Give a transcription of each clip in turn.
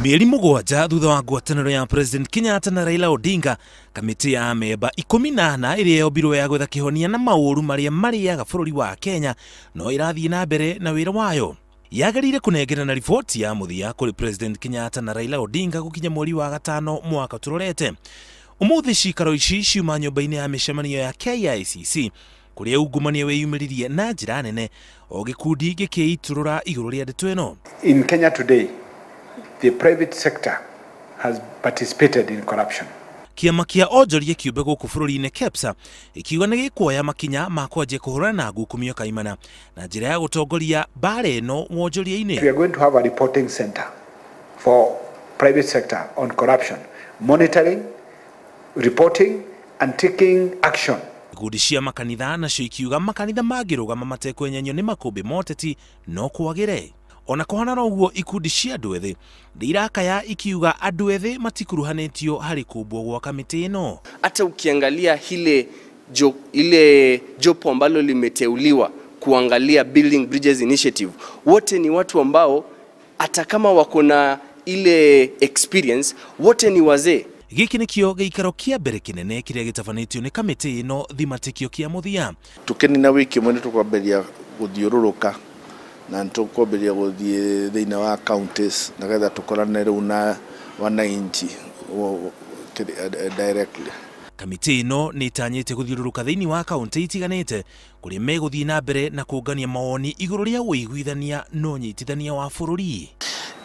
Mĩeri 7 thutha wa ngwatanĩro ya President Kenyatta na Raila Odinga, kamĩtĩ ya amemba 14 ĩrĩa yombirwo ya gwetha kĩhonia na maũru marĩa marĩaga bũrũri wa Kenya no ĩrathiĩ na mbere na wĩra wayo. Yagĩrĩire kũnengerana riboti ya mũthia kũrĩ President Kenyatta na Raila Odinga gũkinya mweri wa 5 mwaka tũrorete. Ũmũthĩ cikaro ici ciuma nyũmba-inĩ ya mĩcemanio ya KICC kũrĩa ungumania wĩyumĩririe na njĩra nene o gĩkundi gĩkĩitũrũra igũrũ rĩa ndeto ĩno. In Kenya today, the private sector has participated in corruption. Kĩama kĩa onjoria kĩũmbe gũkũ bũrũri-inĩ KEPSA ikiuga nĩ gĩkuoya makinya ma kwanjia kũhũrana na ngukumio kaimana na njĩra ya gũtongoria mbara ĩno wonjoria-inĩ. We are going to have a reporting center for private sector on corruption, monitoring, reporting and taking action. Ikundi cia makanitha nacio ikiuga makanitha mangĩrũgama matekwenyenyio nĩ makũmbĩ moteti no kwagĩre. Ona kũhana ũguo ikundi cia andũ ethĩ irakaya ikiuga andũ ethĩ matikuruhanĩtio harĩ kũmbwo gwa kamĩtĩ ĩno. Hata ukiangalia ile jopo ambalo limeteuliwa kuangalia Building Bridges Initiative, wote ni watu ambao hata kama wako na ile experience, wote ni wazee. Gĩkĩ nĩkĩo gĩikaro kĩa mbere kĩnene kĩrĩa gĩtabanĩtio nĩ kamĩtĩ ĩno thimatĩkio kĩa mũthia. Tũkĩnina wiki ĩmwe nĩtũkwambĩrĩria gũthiũrũrũka na nĩtũkwambĩrĩria gũthiĩ thĩinĩ wa counties nĩgetha tũkorane rĩu na wananchi directly. Kamĩtĩ ĩno nĩ ĩtanyĩte gũthiũrũrũka thĩinĩ wa kaunti itiganĩte kũrĩa megũthiĩ na mbere na kũngania mawoni igũrũ rĩa ũiguithania na ũnyitithania wa bũrũri.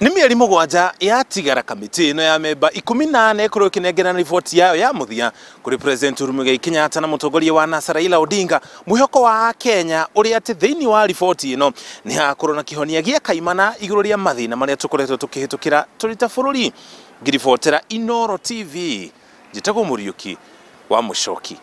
Nĩ mĩeri 7 yatigara kamĩtĩ ĩno ya memba 14 ĩkorwo ĩkĩnengerana riboti yayo ya mũthia kũrĩ President Uhuru Muigai Kenyatta na mũtongoria wa NASA Raila Odinga. Mwĩhoko wa Kenya ũrĩa atĩ thĩinĩ wa riboti ĩno nĩ hagakorwo na kĩhonia gĩa kaimana igũrũ rĩa mathĩna marĩa tũkoretwo tũkĩhĩtũkĩra tũrĩ ta bũrũri. Ngiribotera Inooro TV, njĩtagwo Mũriũki wa Mũcoki.